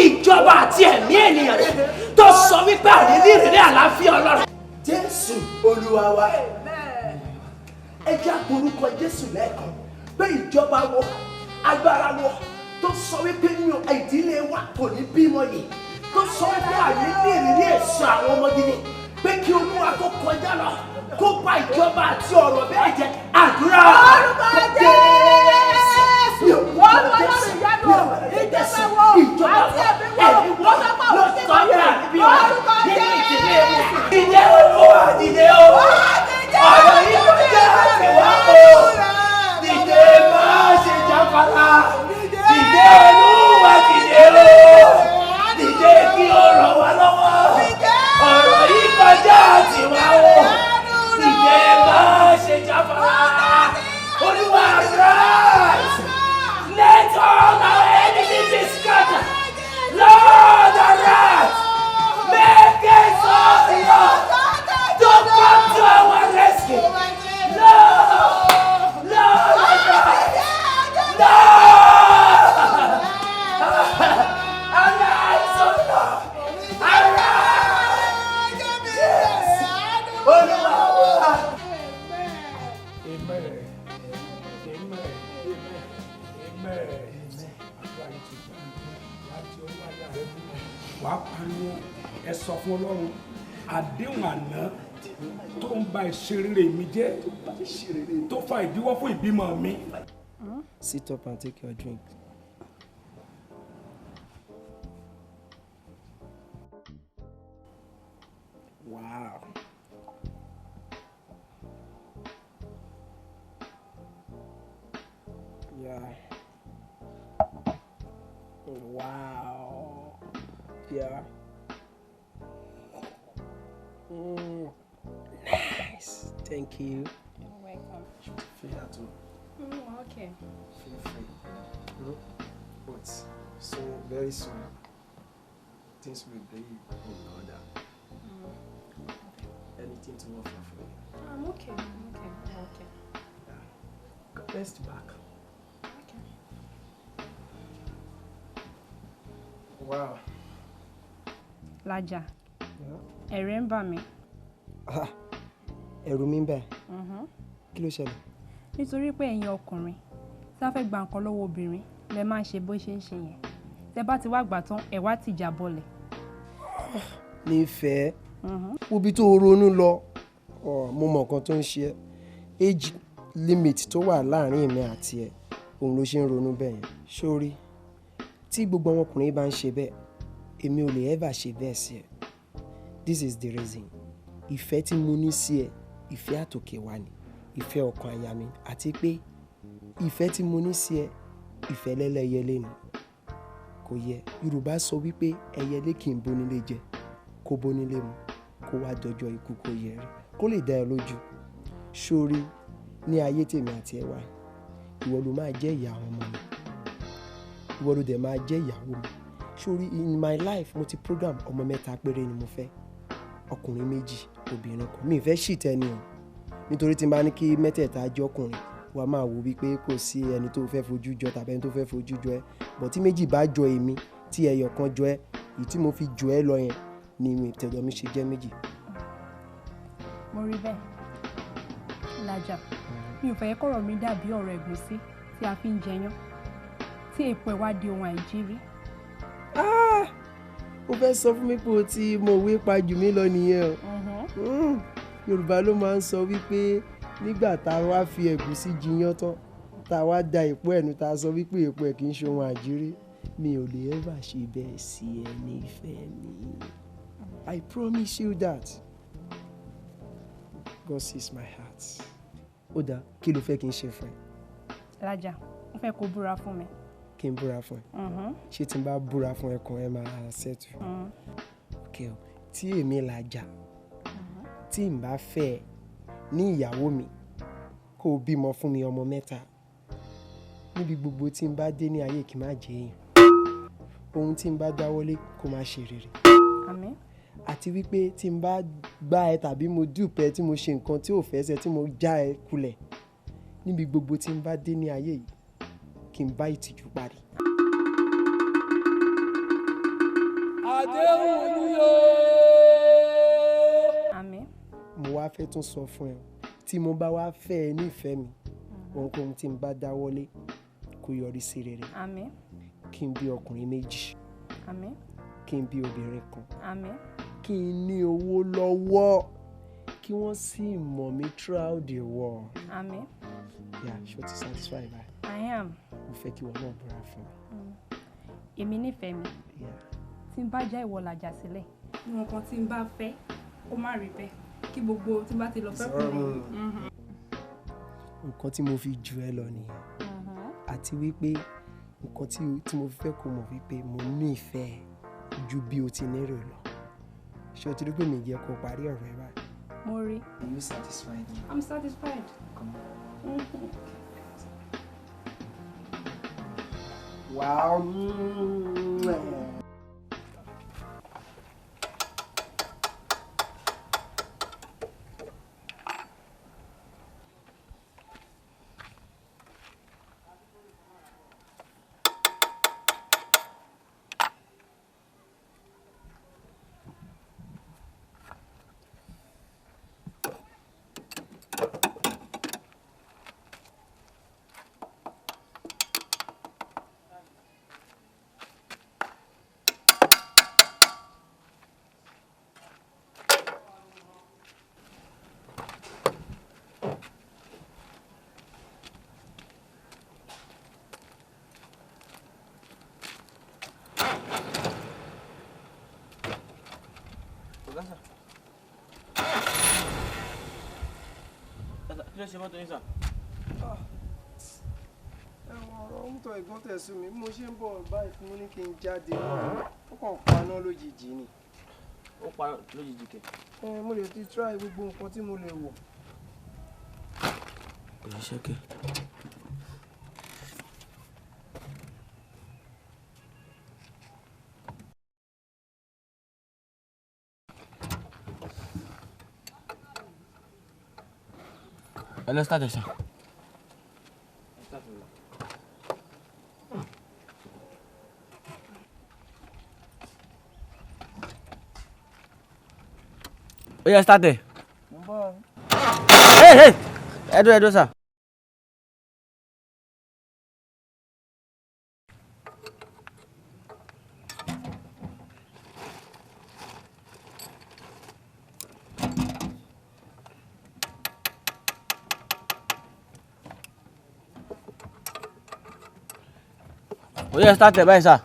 Ìjọba àti ẹ̀mí ènìyàn rẹ tó sọ wípé àní ní ìrèlè àlàáfíà Ọlọ́run. Jésù Olúwa wa, ẹ jẹ́ àporúkọ Jésù lẹ́ẹ̀kan pé ìjọba wo, agbára wo tó sọ wípé nínú ìdílé wa kò ní bímọ yìí, tó sọ wípé àní ní ìrírí èso àwọn ọmọ gidi, pé kí Olúwa kó kọjá lọ kó bá ìjọba àti ọ̀rọ̀ bẹ́ẹ̀ jẹ́. Àdúrà. Orúkọ Jésù, Olúwa Ọlọ́run ìyanu, ìjọba wo àti ẹ̀mí wo ló sọ pé òun ti mọ̀ yìí. Orúkọ Jésù. Dìde Olúwa, dìde o, ọ̀rọ̀ yìí kọjá àtiwá o, dìde má ṣe jáfara, dìde Olúwa, dìde o, dìde kí o ràn wá lọ́wọ́, ọ̀rọ̀ yìí kọjá àtiwá o, dìde má ṣe jáfara. Olúwa, rise, let all our enemies be scattered. Lord, arise, make us all Lord to come to our rescue. Lord, Lord, arise, Lord, arise, O Lord, arise. Yes, Olúwa wa. Amen. Amen. Amen. Amen. Àdúrà yìí ti gbà. Wàá di ọwọ́ ayé rẹ mú. Wàá pariwo, ẹ sọ fún Ọlọ́run, àdéhùn àná tó ń ba ìṣerere mi jẹ́, tó fa ìdíwọ́ fún ìbímọ mi. Sit up and take your drink. Wow. Yeah. Wow. Yeah. Mm. Nice. Thank you. You're welcome. Feel at home. Okay. Feel free. Mm. But so Very soon, things will be in order. Anything to offer for you? I'm okay. I'm okay. I'm okay. Yeah. Rest back. Okay. Wow. Lájà, ẹ̀rù ń bà mí. Ẹ̀rù mi ń bà ẹ́? Kí ló ṣẹlẹ̀? Nítorí pé ẹ̀yin ọkùnrin tí a fẹ́ gba nǹkan lọ́wọ́ obìnrin lẹ máa ń ṣe bó ṣe ń ṣe yẹn. Tẹ bá ti wá gbà tán, ẹ wá tìjà bọlẹ̀. Nífẹ̀ẹ́, wo bí tó ronú lọ, mo mọ nǹkan tó ń ṣe ẹ́. Age limit tó wà láàrin èmi àti ẹ, òun ló ṣe ń ronú bẹ́ẹ̀ yẹn. Sórí, tí gbogbo ọmọkùnrin bá ń ṣe bẹ́ẹ̀, èmi ò lè ever ṣe bẹ́ẹ̀ sí ẹ. This is the reason. Ìfẹ́ tí mo ní sí ẹ, ìfẹ́ àtòkè wá ni, ìfẹ́ ọkàn àyà mi, àti pé ìfẹ́ tí mo ní sí ẹ, ìfẹ́ lẹ́lẹ́yẹlé ni. Kò yẹ. Yorùbá sọ wípé ẹyẹlé kì í bónílé jẹ, kó bónílé mu, kó wá dọjọ́ ikú kó yẹ rí, kó lè dá ẹ lójú. Sórí, ní ayé tèmi àti ẹ wá, ìwọ ló máa jẹ́ ìyá àwọn ọmọ mi, ìwọ ló dẹ̀ máa jẹ́ ìyàwó mi. Sórí, in my life, mo ti program ọmọ 3 péré ni mo fẹ́, ọkùnrin 2, obìnrin kan. Mi ì fẹ́ ṣì tẹ́ni o, nítorí tí n bá ní kí mẹ́tẹ̀ẹ̀ta jẹ́ ọkùnrin, wàá máa wò wípé kò sí ẹni tó fẹ́ fojú jọ tàbí ẹni tó fẹ́ fojú jọ ẹ. But tí 2 bá jọ èmi, tí ẹyọ kan jọ ẹ, èyí tí mo fi jọ ẹ lọ yẹn ni tẹ̀dọ̀ mi ṣe jẹ́ 2. Mo rí bẹ́ẹ̀. Lájà, mi ò fẹ́ kọ́rọ̀ mi dàbí ọ̀rọ̀ ẹ̀gúsí tí a fi ń jẹyán, tí èpo ẹ̀ wá di ohun àìjírí. Ó fẹ́ sọ fún mi pé o ti mọ òwe pa jù mí lọ nìyẹn o. Yorùbá ló máa ń sọ wípé nígbà tá a wá fi ẹ̀gúsí jiyán tán, tá a wá da èpo ẹ̀nu, tá a sọ wípé èpo ẹ̀ kì í ṣe ohun àjírí. Mi ò lè ever ṣe bẹ́ẹ̀ sí ẹ nífẹ̀ẹ́ mi. I promise you that. God sees my heart. Ó dáa, kí ló fẹ́ kí n ṣe fún ẹ? Lájà, mo fẹ́ kó búra fún mi. Kí n búra fún ẹ? Ṣé tí n bá búra fún ẹ kan ẹ máa settle? Ok o, tí èmi Lájà, tí n bá fẹ́ ẹ ní ìyàwó mi, kó o bímọ fún mi ọmọ 3. Níbi gbogbo tí n bá dé ní ayé kí n má jẹ èèyàn. Ohun tí n bá dáwọ́lé kó má ṣe rere. Àmín. Àti wípé tí n bá gbá ẹ tàbí mo dùpẹ́ tí mo ṣe nǹkan tí ò fẹ́ ṣe tí mo já ẹ kulẹ̀, níbi gbogbo tí n bá dé ní ayé yìí kí n bá ìtìjú parí. Àdéhùn ni o. Àmín. Mo wá fẹ́ tún sọ fún ẹ, tí mo bá wá fẹ́ ẹ nífẹ̀ẹ́ mi, ohunkóhun tí n bá dáwọ́lé kó yọrí sí rere. Àmín. Kí n bí ọkùnrin 2. Àmín. Kí n bí obìnrin kan. Àmín. Kí n ní owó lọ́wọ́, kí wọ́n sì mọ̀ mí throughout the world. Àmín. Yeah, ṣé o ti satisfy báyìí? I am. Mo fẹ́ kí ìwọ náà búra fún mi. Èmi nífẹ̀ẹ́ mi. Tí n bá já ìwọ Làjà sílẹ̀. Ìwọ̀n kan tí n bá fẹ́, kó má rí bẹ́ẹ̀. Kí gbogbo tí n bá ti lọ fẹ́ kúrò. Nǹkan tí mo fi jù ẹ lọ nìyẹn. Àti wípé nǹkan tí mo fẹ́ kó mọ̀ wípé mo ní ìfẹ́ ju bí o ti nérò lọ. Ṣé o ti rí pé mi jẹ́ kó parí ọ̀rọ̀ ẹ báyìí? Mo rí. Are you satisfied? I'm satisfied. Come on. Wow. Ọ̀gá sà. Kí ló ṣe mọ́tò yín sà? Ẹ̀wọ̀n ọ̀rọ̀ ń tọ ìgbọ́n tẹ̀sùn mi, mo ṣe ń bọ̀ báyìí fún mi ní kí n jáde, ó kàn paná lójijì ni. Ó paná lójijì kẹ̀? Ẹ mo lè ti try gbogbo nǹkan tí mo lè wọ̀. Kò ṣiṣẹ́ kẹ̀. Ẹ lọ start ẹ sir. Ó yá, start ẹ. Hey, hey! Ẹ dúró, ẹ dúró sir. Ó yá, start ẹ báyìí sir.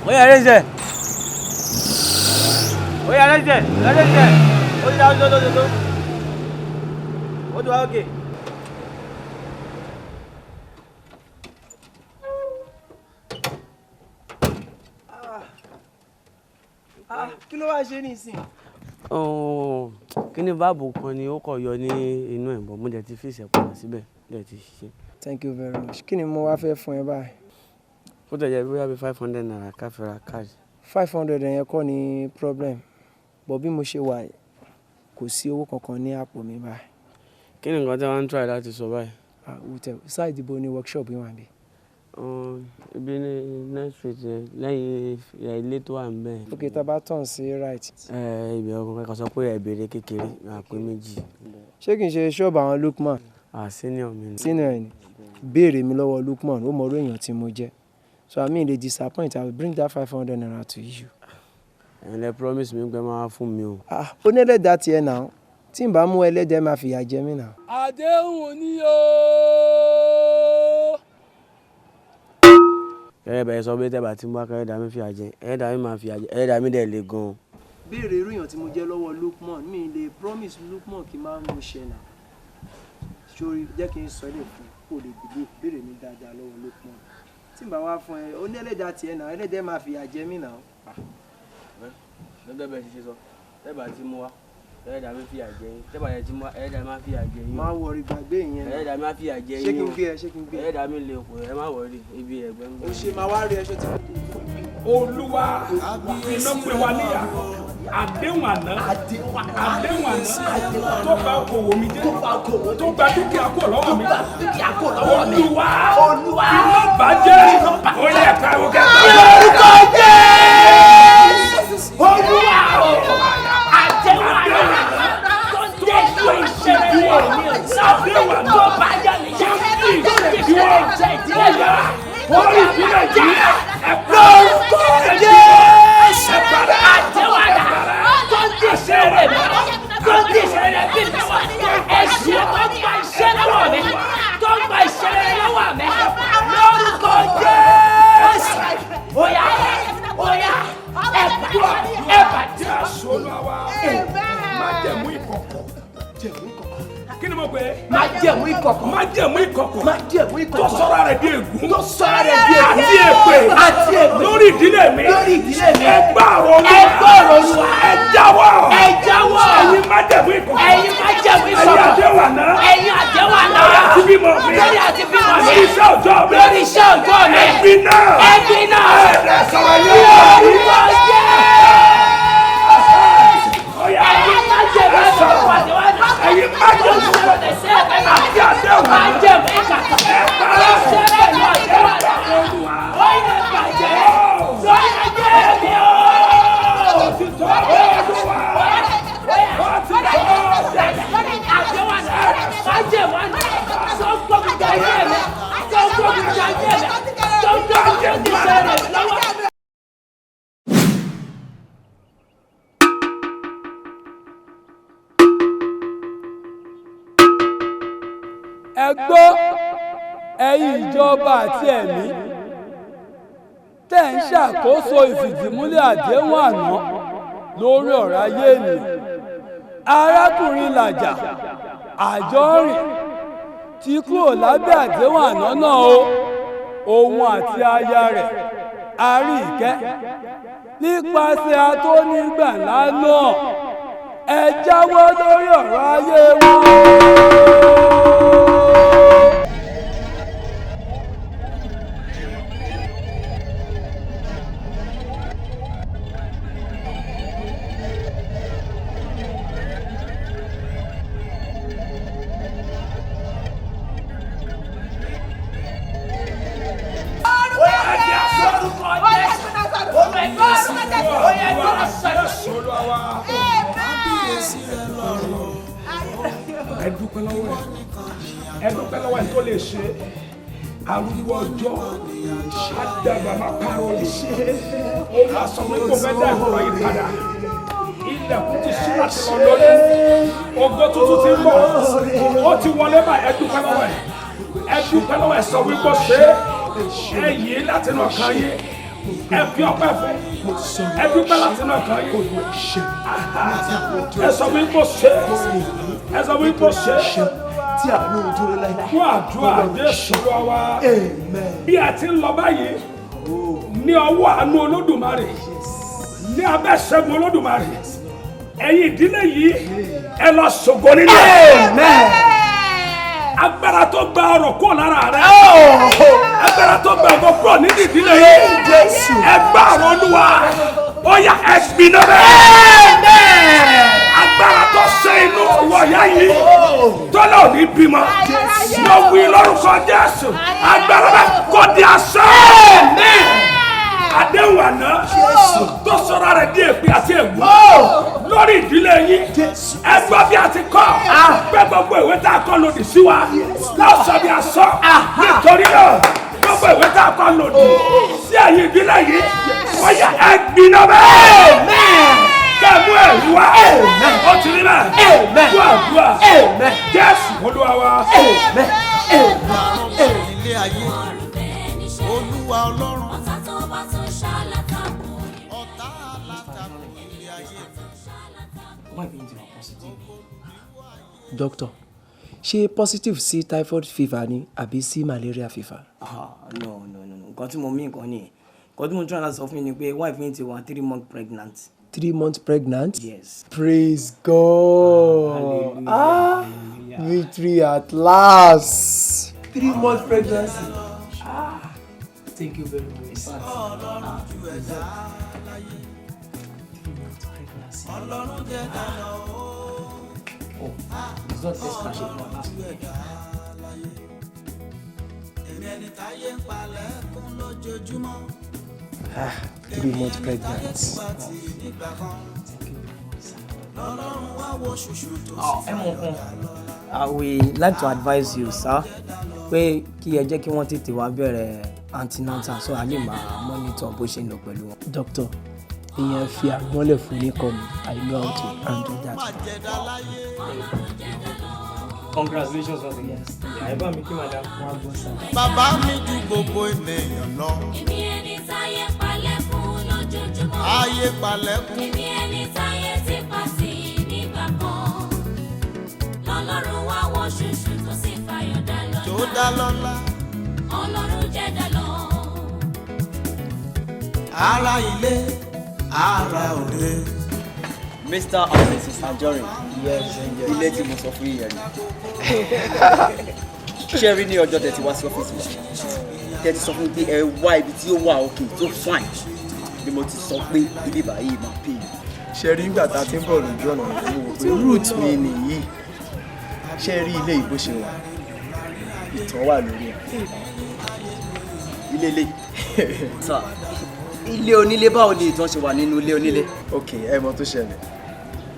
Ó yá, raise ẹ. Ó yá, raise ẹ, raise ẹ. Ó ti dá, ó ti tó, ó ti tó. Ó ti wá okay. Kí ló wá ṣe nísìn? Oh, kíní báàbù kan ni ó kọ̀ yọ ní inú ẹ̀ bọ̀, mo dẹ̀ ti fix ẹ̀ padà síbẹ̀, dẹ̀ ti ṣiṣẹ́. Thank you very much. Kí ni mo wá fẹ́ fún ẹ báyìí? Ó tẹ̀ jẹ́ bóyá bí ₦500 ká fi ra cash. 500 yẹn kọ́ ni problem, but bí mo ṣe wà yìí, kò sí owó kankan ní àpò mi báyìí. Kí ni nǹkan tí wọ́n ń try láti sọ báyìí? Ah, hotel side ibo ni workshop yìí wà níbí? Ibi ní next street yẹn, lẹ́yìn ilé tó wà níbẹ̀. Ok, tá a bá turn sí right. Ẹ ibẹ̀ ọkùnrin kan sọ pé ẹ béèrè kékeré, máa pé méjì. Ṣé kì í ṣe ṣọ́ọ̀bù àwọn Lukman? Ah, senior mi ni. Senior ẹ̀ ni. Béèrè mi lọ́wọ́ Lukman, ó mọ orú èèyàn tí mo jẹ́. So I mean dey disappoint, I will bring that ₦500 to you. Ẹ̀yin lẹ promise mi pé máa fún mi o. Ah, onílẹ̀dá tiẹ̀ náà, tí n bá mú ẹlẹ́dẹ̀ máa fìyà jẹ mí náà. Àdéhùn ni o. Gẹ́gẹ́ bẹ́ẹ̀ sọ pé tẹ́bà tí ń bá kẹ́lẹ́dàá mi fìyà jẹ, ẹlẹ́dàá mi máa fìyà jẹ, ẹlẹ́dàá mi dẹ̀ le gan-an. Béèrè irú èèyàn tí mo jẹ́ lọ́wọ́ Lukman, mi lè promise Lukman kí n máa mú ṣẹ náà. Sori, jẹ́ kí n sọ ilé fún kó lè dìbò, béèrè mi dáadáa lọ́wọ́ Lukman. Tí n bá wá fún ẹ, onílẹ̀dá tiẹ̀ náà, ẹlẹ́dẹ̀ máa fìyà jẹ mí náà. Gẹ́gẹ́ bẹ́ẹ̀ ṣe sọ, tẹ́bà tí mú wá, ẹlẹ́dàá mi fìyà jẹ yín, tẹ́bà yẹn tí mú wá, ẹlẹ́dàá mi máa fìyà jẹ yín. Má wọrí, gbàgbé ìyẹn. Ẹlẹ́dàá mi máa fìyà jẹ yín. Ṣé kí n gbé ẹ? Ṣé kí n gbé ẹ? Ẹlẹ́dàá mi lè kó ẹ, má wọrí, ibi ẹ̀gbẹ́ ń bọ̀. O ṣe máa wá rí ẹṣọ tí. Olúwa, iná pè wá níyà. Àdéhùn àná, àdéhùn àná tó bà okòwò mi jẹ́, tó gba dúkìá kúrò lọ́wọ́ mi. Olúwa, iná bàjẹ́, ó yẹ káwọ́ kẹta. Lórúkọ Jésù. Olúwa o, àdéhùn àná tó jẹ́ ìwé ìṣẹ̀lẹ̀ mi, àdéhùn àná tó bá yẹ mi jẹ́, tó ti ṣẹlẹ̀ jẹ́ ìdílé mi. Orí ìbílẹ̀ yìí, Lórúkọ Jésù. Àdéhùn àná tó ń di ìṣẹ̀lẹ̀ mi, tó ń di ìṣẹ̀lẹ̀ bí mi wá, ẹ̀sùn tó ń gba ìṣẹ̀lẹ̀ lọ́wọ́ mi, tó ń gba ìṣẹ̀lẹ̀ lọ́wọ́ mi, lórúkọ Jésù. Óyá, óyá, ẹ̀bà, ẹ̀bà. Jésù Olúwa wa, májẹ̀mú ìkọ̀kọ̀. Kí ni mo pè é? Májẹ̀mú ìkọ̀kọ̀. Májẹ̀mú ìkọ̀kọ̀. Májẹ̀mú ìkọ̀kọ̀. Tó sọ́ra rẹ̀ di ègún. Tó sọ́ra rẹ̀ di ègún. Àti èpè. Àti èpè. Lórí ìdílé mi. Lórí ìdílé mi. Ẹ gbọ́ ọ̀rọ̀ Olúwa. Ẹ gbọ́ ọ̀rọ̀ Olúwa. Ẹ jáwọ́. Ẹ jáwọ́. Ẹ̀yin májẹ̀mú ìkọ̀kọ̀. Ẹ̀yin májẹ̀mú ìkọ̀kọ̀. Ẹ̀yin àdéhùn àná. Ẹ̀yin àdéhùn àná. Lórí àti bímọ mi. Lórí àti bímọ mi. Lórí iṣẹ́ òjọ́ mi. Lórí iṣẹ́ òjọ́ mi. Ẹbí náà. Ẹbí náà. Ẹ̀ẹ́dẹ̀ sọ̀rọ̀ yóò. Lórúkọ Jésù. Ẹ̀yin májẹ̀mú ìkọ̀kọ̀. Ẹ̀yin májẹ̀mú ìkọ̀kọ̀. Àti àdéhùn àná. Májẹ̀mú ìkọ̀kọ̀. Iṣẹ́ pẹ̀lú àdéhùn àná. Ó yẹ bàjẹ́. Lórí ayé mi o. Òtítọ́ Olúwa. Òtítọ́. Àdéhùn àná. Májẹ̀mú àná. Tó ń gbógun ti ayé mi. Tó ń gbógun ti ayé mi. Tó ń gbógun ti iṣẹ́ rẹ̀ lọ́wọ́. Ẹ gbọ́, ẹ̀yin ìjọba àti ẹ̀mí tẹ́ ń ṣàkóso ìfìdímúlẹ̀ àdéhùn àná lórí ọ̀rọ̀ ayé ènìyàn. Arákùnrin Làjà Àjọrìn ti kúrò lábẹ́ àdéhùn àná náà o, òun àti aya rẹ̀ Àríkẹ́ nípasẹ̀ atónígbàlá náà. Ẹ jáwọ́ lórí ọ̀rọ̀ ayé wọn. Ẹ dúpẹ́ lọ́wọ́ ẹ, ẹ dúpẹ́ lọ́wọ́ ẹ tó lè ṣe. Arúgbó ọjọ́, àdàgbà má parọ́ yìí, ó máa sọ pé kò fẹ́ dá ìkọ̀rọ̀ yìí padà. Ilẹ̀kùn ti ṣí láti lọ lónìí, ògo tuntun ti ń bọ̀, ó ti wọlé báyìí. Ẹ dúpẹ́ lọ́wọ́ ẹ, ẹ dúpẹ́ lọ́wọ́ ẹ. Sọ wípé ṣe é. Ẹ yìí láti inú ọkàn yín, ẹ fi ọpẹ́ fún. Ẹ dúpẹ́ láti inú ọkàn yín. Ẹ sọ wípé ṣe é, ẹ sọ wípé ṣe é. Tí àánú dúró láíláí. Fún àdúrà, Jésù Olúwa wa. Bí a ti ń lọ báyìí, ní ọwọ́ àánú Olódùmarè, ní abẹ́ ṣẹ́gun Olódùmarè, ẹ̀yin ìdílé yìí, ẹ lọ ṣògo nínú ẹ̀. Agbára tó gba ọrọ̀ kúrò lára rẹ, agbára tó gba ọkọ kúrò nínú ìdílé yìí, ẹ gbá ọ̀rọ̀ Olúwa, ó yá, ẹ gbiná bẹ́ẹ̀. Agbára tó ṣe inú wọ̀nyá yìí tó lọ ní bímọ, mo wí lórúkọ Jésù, agbára bẹ́ẹ̀ kò di asán. Àdéhùn àná tó sọ̀rọ̀ rẹ̀ di èpè àti ègún lórí ìdílé yín, ẹ gbọ́ bí a ti kọ́ pé gbogbo ìwé tá a kọ́ lòdì sí wa lọ́sọ̀ bí a sọ. Nítorí náà, gbogbo ìwé tá a kọ́ lòdì sí ẹ̀yin ìdílé yìí, wọ́n yẹ ẹ gbiná bẹ́ẹ̀ kẹ́mú ẹ̀rí wá. Ó ti rí bẹ́ẹ̀. Fún àdúrà, Jésù Olúwa wa. Ilé ayé, Olúwa Ọlọ́run. Ọ̀tá tó bá tún ṣalátakò. Ọ̀tá alátakò ilé ayé. Why being zero positive? Doctor, ṣé positive sí typhoid fever ni àbí sí malaria fever? Ah, no, no, no, no. Nǹkan tí mo mí nǹkan nìyẹn. Nǹkan tí mo try láti sọ fún mi ni pé wife mi ti wà 3 months pregnant. 3 months pregnant? Yes. Praise God. Hallelujah. Ah, victory at last. 3 months pregnancy. Ah, thank you very much. Ọlọ́run ju ẹ̀dá láyé. 3 months pregnancy. Ọlọ́run jẹ́ dáná o. Oh, result test ta ṣe fún wa last Ju week. ẹ̀dá láyé. Èmi ẹni táyé ń palẹ̀kùn lójoojúmọ́. Ah, 3 months pregnant. Pàtì nígbà kan. Lọ́lọ́run wá wo ṣùṣù tó Oh, sì ẹ mọ̀ fayọ̀ nǹkan. dá lọ́lá. I will like to advise you, sir, pé kí ẹ jẹ́ kí wọ́n tètè wá bẹ̀rẹ̀ antenatal, so a lè máa monitor bó ṣe ń lọ pẹ̀lú wọn. Doctor, ìyẹn fi àgbọ́nlẹ̀ fún ní kọ́ mi. I know how to handle that. Congratulations once again. Ẹ bá mi kí madam. Wọ́n á gbọ́ sá. Bàbá mi ju gbogbo ènìyàn lọ. Èmi ẹni táyé palẹ̀kùn lójoojúmọ́. Ayé palẹ̀kùn. Èmi ẹni táyé ti pàtì nígbà kan. Lọ́lọ́run wá wọ ṣùṣù tó sì fayọ̀ dá lọ́lá. Tó dá lọ́lá. Ọlọ́run jẹ́ dá lọ. Ara ilé, ara òde. Mr. and Mrs. Anjorin. Yes, Ilé tí mo sọ fún yín yẹn ni. Ṣé rí ní ọjọ́ tẹ́ ti wá sí ọ́fíìsì wa, tẹ́ ti sọ fún mi pé ẹ wá ibi tí ó wà òkè tó fine, ni mo ti sọ pé ibi báyìí máa pè é. Ṣe rí nígbà tá a ti ń bọ̀ lójú ọ̀nà, mo wò pé route mi nìyí. Ṣe rí ilé yìí bó ṣe wà, ìtàn wà lórí ẹ̀. Ilé ilé sir, ilé onílé, báwo ni ìtàn ṣe wà nínú ilé onílé? Ok, ẹ mọ tó ṣẹlẹ̀,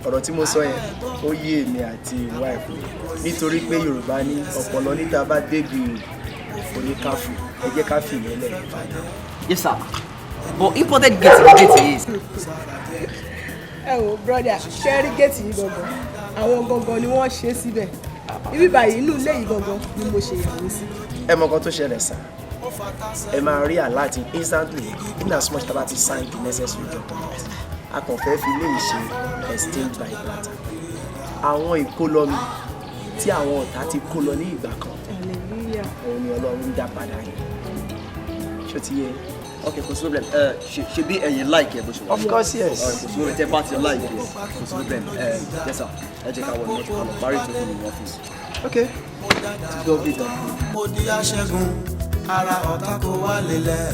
ọ̀rọ̀ tí mo sọ yẹn, ó yé èmi àti wife mi, nítorí pé Yorùbá ní ọ̀pọ̀lọ níta bá débi oníkàfù. Ẹ jẹ́ ká fìyẹn lẹ̀. Yes sir, but imported gate ni gate yìí. Ẹ wo brother, ṣe rí géètì yìí gangan, àwọn gangan ni wọ́n ṣe síbẹ̀. Ibi báyìí, inú ilé yìí gangan ni mo ṣe ìyàwó sí. Ẹ mọ nǹkan tó ṣẹlẹ̀ sà, ẹ máa rí alert instantly in as much tá bá ti sign the necessary document. A kàn fẹ́ fi ilé yìí ṣe exchange by barter. Àwọn ìkólọ mi tí àwọn ọ̀tá ti kó lọ ní ìgbà kan, Hallelujah. òun ni Ọlọ́run ń dá padà yìí. Ṣó ti yé? Ok, kò sí problem. Ẹ ṣe ṣe bí ẹ̀yin like ẹ bó ṣe wà. Of course, yes. Alright, kò sí problem. Tẹ́ bá ti like ẹ, kò sí problem. Ẹ yes sir, ẹ jẹ́ ká wọ mọ́tò, ká lọ parí ìtọ́jú ní ọ́fíìsì. Ok, to go be done. Mo di aṣẹ́gun, ara ọ̀tá kò wá lélẹ̀.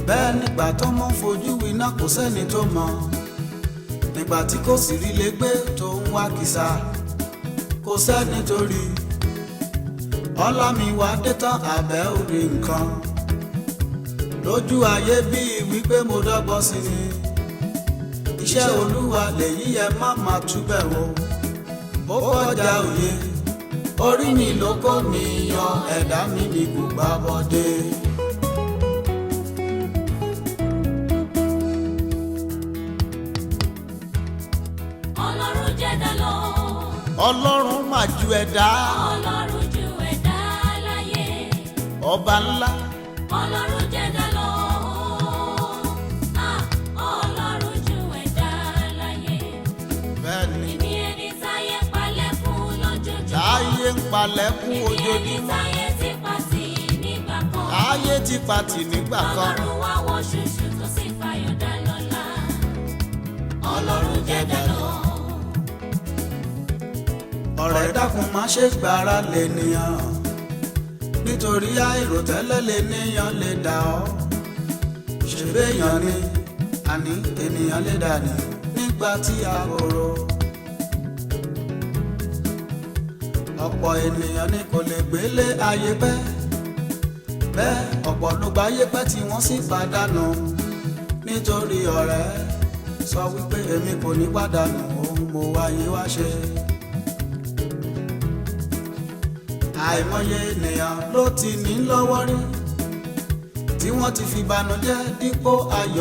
Bẹ́ẹ̀ nígbà tó mọ́ fojú winá, kò sẹ́ni tó mọ̀. Nígbà tí kò sì rí lè gbé tó ń wá kìsà, kò sẹ́ni tó rí. Ọlá mi wá dé tán, àbẹ́ òde nǹkan lójú ayé bíi wípé mo dọ́gbọ́n sí ni. Iṣẹ́ Olúwa lèyí, ẹ má má túbẹ̀ wò. Ó kọjá òye, orí mi ló kó mi yọ, ẹ̀dá mi ni kò gbà bọ́dé. Ọlọ́run jẹ́dá lọ. Ọlọ́run mà ju ẹ̀dá. Ọlọ́run ju ẹ̀dá láyé. Ọba ńlá. Ọlọ́run jẹ́dá lọ. Ah, Ọlọ́run ju ẹ̀dá láyé. Bẹ́ẹ̀ni. Èmi ẹni táyé palẹ̀kùn lójoojúmọ́. Táyé ń palẹ̀kùn Èmi ẹni ojoojúmọ́. táyé ti pàtì nígbà kan. Táyé ti patì nígbà kan. Ọlọ́run wá wọ ṣùṣù tó sì fayọ̀ dá lọ́lá. Ọlọ́run jẹ́dá lọ. Ọ̀rẹ́, dákun, má ṣe gbára lènìyàn, nítorí àìròtẹ́lẹ̀ lènìyàn lè dà ọ́. Ṣèbéèyàn ni, àní ènìyàn lè dà ní nígbà tí a kò rò. Ọ̀pọ̀ ènìyàn ni kò lè gbélé ayé pẹ́ bẹ́ẹ̀, ọ̀pọ̀ ló gbáyé pẹ́ tí wọ́n sì pàdánù nítorí ọ̀rẹ́. Sọ wípé èmi kò ní pàdánù ohun mo wáyé wá ṣe. Àìmọye ènìyàn ló ti ní lọ́wọ́ rí tí wọ́n ti fi banújẹ́ dípò ayọ̀.